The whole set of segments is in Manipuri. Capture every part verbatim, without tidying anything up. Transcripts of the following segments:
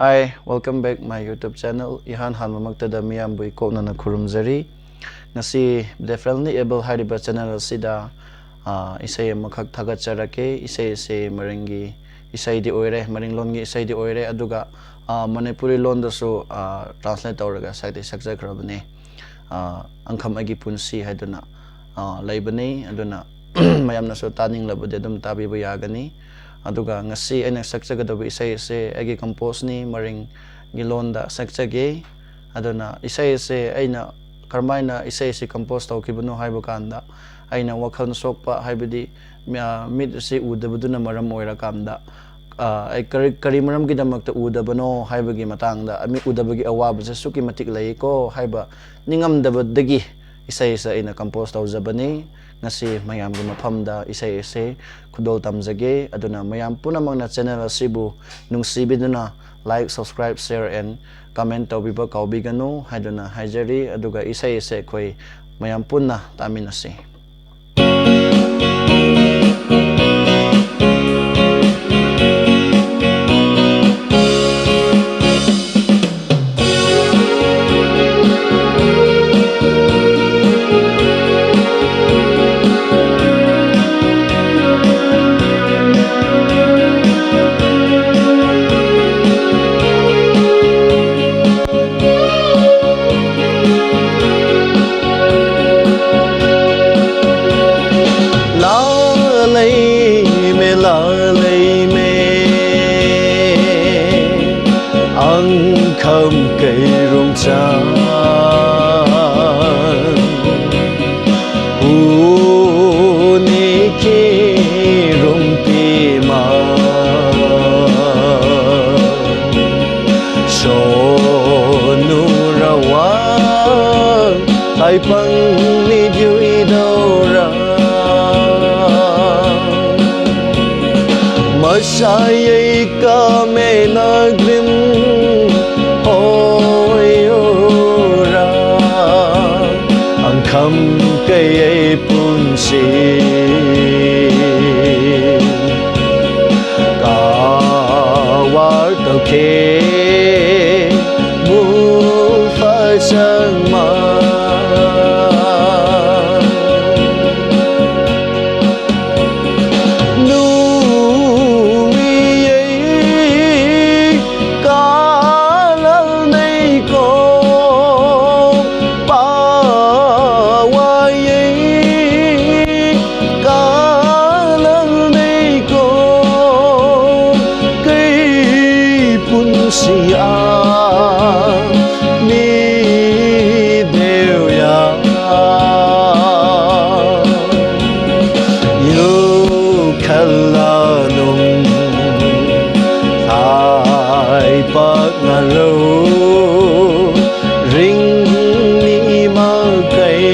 Hi, welcome back my YouTube channel. ꯏꯍꯥꯟ ꯍꯥꯟꯕꯃꯛꯇꯗ ꯃꯤꯌꯥꯝꯕꯨ ꯏꯀꯣꯛꯅꯅ ꯈꯨꯔꯨꯝꯖꯔꯤ꯫ ꯉꯁꯤ Differently Able ꯍꯥꯏꯔꯤꯕ channel ꯑꯁꯤꯗ, ꯑ, ꯏꯁꯩ ꯑꯃꯈꯛ ꯊꯥꯒꯠꯆꯔꯛꯀꯦ꯫ ꯏꯁꯩ ꯑꯁꯤ ꯃꯔꯤꯡꯒꯤ ꯏꯁꯩꯗꯤ ꯑꯣꯏꯔꯦ, ꯃꯔꯤꯡ ꯂꯣꯟꯒꯤ ꯏꯁꯩꯗꯤ ꯑꯣꯏꯔꯦ, ꯑꯗꯨꯒ, ꯑ, ꯃꯅꯤꯄꯨꯔꯤ ꯂꯣꯟꯗꯁꯨ, ꯑ, translate ꯇꯧꯔꯒ ꯁꯛꯇꯤ ꯁꯛꯆꯈ꯭ꯔꯕꯅꯦ꯫ ꯑ, ꯑꯪꯈꯝ ꯑꯩꯒꯤ ꯄꯨꯟꯁꯤ ꯍꯥꯏꯗꯨꯅ, ꯑ, ꯂꯩꯕꯅꯤ꯫ ꯑꯗꯨꯅ ꯃꯌꯥꯝꯅꯁꯨ ꯇꯥꯅꯤꯡꯂꯕꯗꯤ ꯑꯗꯨꯝ ꯇꯥꯕꯤꯕ ꯌꯥꯒꯅꯤ꯫ ꯑꯗꯨꯒ ꯉꯁꯤ ꯑꯩꯅ ꯁꯛꯆꯒꯗꯕ ꯏꯁꯩ ꯑꯁꯦ ꯑꯩꯒꯤ composeꯅꯤ, ꯃꯔꯤꯡꯒꯤ ꯂꯣꯟꯗ ꯁꯛꯆꯒꯦ꯫ ꯑꯗꯨꯅ ꯏꯁꯩ ꯑꯁꯦ ꯑꯩꯅ ꯀꯔꯝꯍꯥꯏꯅ ꯏꯁꯩ ꯑꯁꯤ compose ꯇꯧꯈꯤꯕꯅꯣ ꯍꯥꯏꯕ ꯀꯥꯟꯗ, ꯑꯩꯅ ꯋꯥꯈꯜ ꯁꯣꯛꯄ, ꯍꯥꯏꯕꯗꯤ, ꯃꯤ-, ꯑ, ꯃꯤꯠ ꯑꯁꯤ ꯎꯗꯕꯗꯨꯅ ꯃꯔꯝ ꯑꯣꯏꯔꯀꯥꯟꯗ, ꯑ, ꯑꯩ ꯀꯔꯤ, ꯀꯔꯤ ꯃꯔꯝꯒꯤꯗꯃꯛꯇ ꯎꯗꯕꯅꯣ ꯍꯥꯏꯕꯒꯤ ꯃꯇꯥꯡꯗ, ꯃꯤꯠ ꯎꯗꯕꯒꯤ ꯑꯋꯥꯕꯁꯦ ꯑꯁꯨꯛꯀꯤ ꯃꯇꯤꯛ ꯂꯩꯀꯣ ꯍꯥꯏꯕ ꯅꯤꯡꯉꯝꯗꯕꯗꯒꯤ ꯏꯁꯩ ꯑꯁꯤ ꯑꯩꯅ compose ꯇꯧꯖꯕꯅꯤ꯫ ꯉꯁꯤ ꯃꯌꯥꯝꯒꯤ ꯃꯐꯝꯗ ꯏꯁꯩ ꯑꯁꯤ ꯈꯨꯗꯣꯜ ꯇꯝꯖꯒꯦ꯫ ꯑꯗꯨꯅ ꯃꯌꯥꯝ ꯄꯨꯝꯅꯃꯛꯅ channel ꯑꯁꯤꯕꯨ ꯅꯨꯡꯁꯤꯕꯤꯗꯨꯅ like, subscribe, share and comment ꯇꯧꯕꯤꯕ ꯀꯥꯎꯕꯤꯒꯅꯨ ꯍꯥꯏꯗꯨꯅ ꯍꯥꯏꯖꯔꯤ꯫ ꯑꯗꯨꯒ ꯏꯁꯩ ꯑꯁꯤ ꯑꯩꯈꯣꯏ ꯃꯌꯥꯝ ꯄꯨꯟꯅ ꯇꯥꯃꯤꯟꯅꯁꯤ꯫ Lalei me, lalei me, angkham kei rum chan, uni ki rum pi ma. Shonu rawa, ai pang ni jui dau ra. Masai ei ka me na grim hoi ura. Ang kham kei ei pun si. Ka war Okay, mu fa sang ma. Nu wi ei ka lal nei ko pa wa ei ka lal nei ko kei pun si a mi deu ya. Yu khala nung thai pak nga lo ring ni ma kai.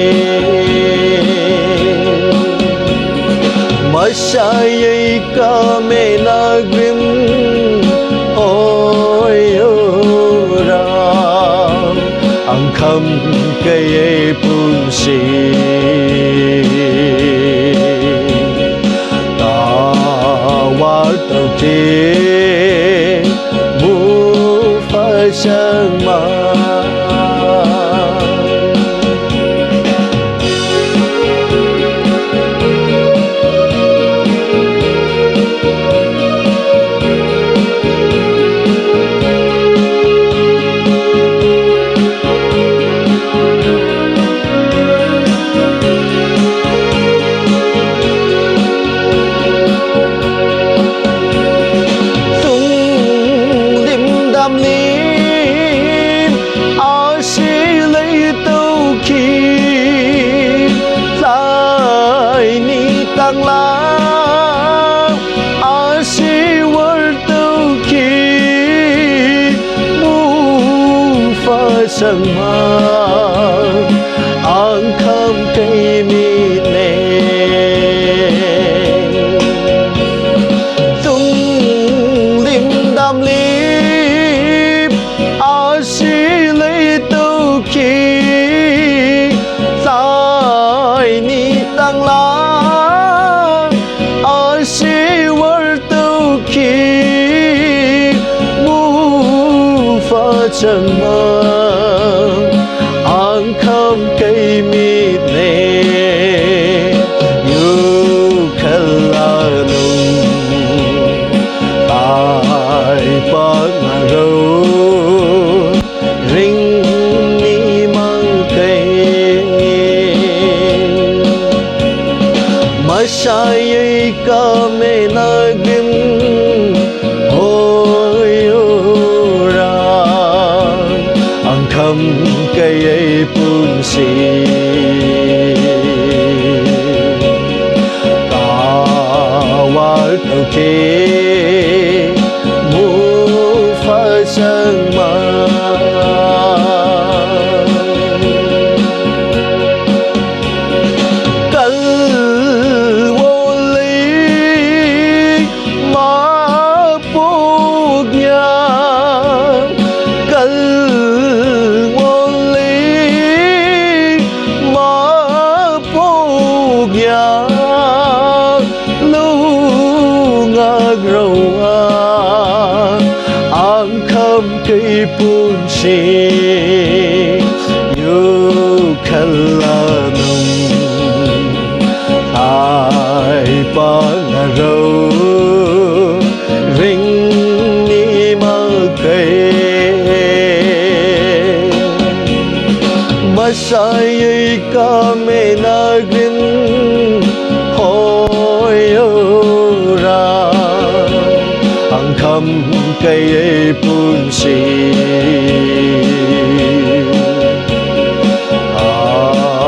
Masha ei ka me na grim oi ora ang kham kai ei pun si. Ta wa tau te bu fa sang ma. changma, angkham kei mitne, yu khalanung, tai pangaro, ring ni mang kei. Masai ei ka me na gim, hoi ura, angkham kei ei punsi. Kawal tau ke, mu fa sang ma. Kal wo lei ma puk nya, kal wo lei ma puk nya, lu ngak rau a, angkham kei punsi, yu khalanung, tai pangaro, ring ni mang kei. Masai ei ka me na gim, hoi ura, angkham kei ei punsi.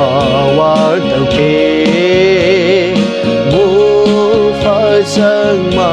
Kawal tau ke, mu fa sang ma.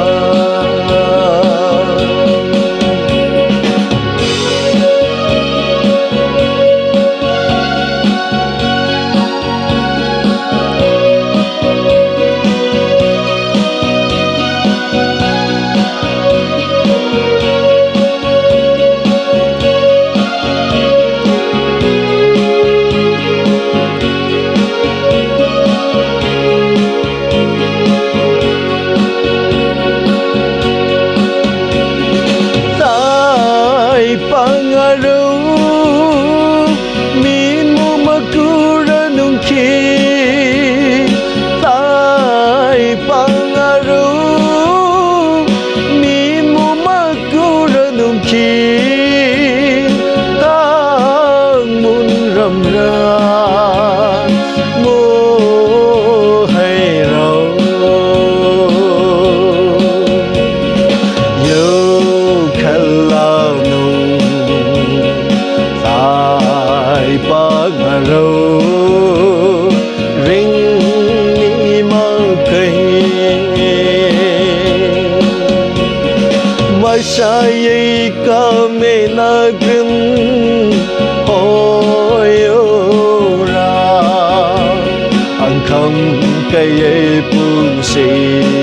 Aşağı kame nagrim hoyora, angkam kaye pungsi.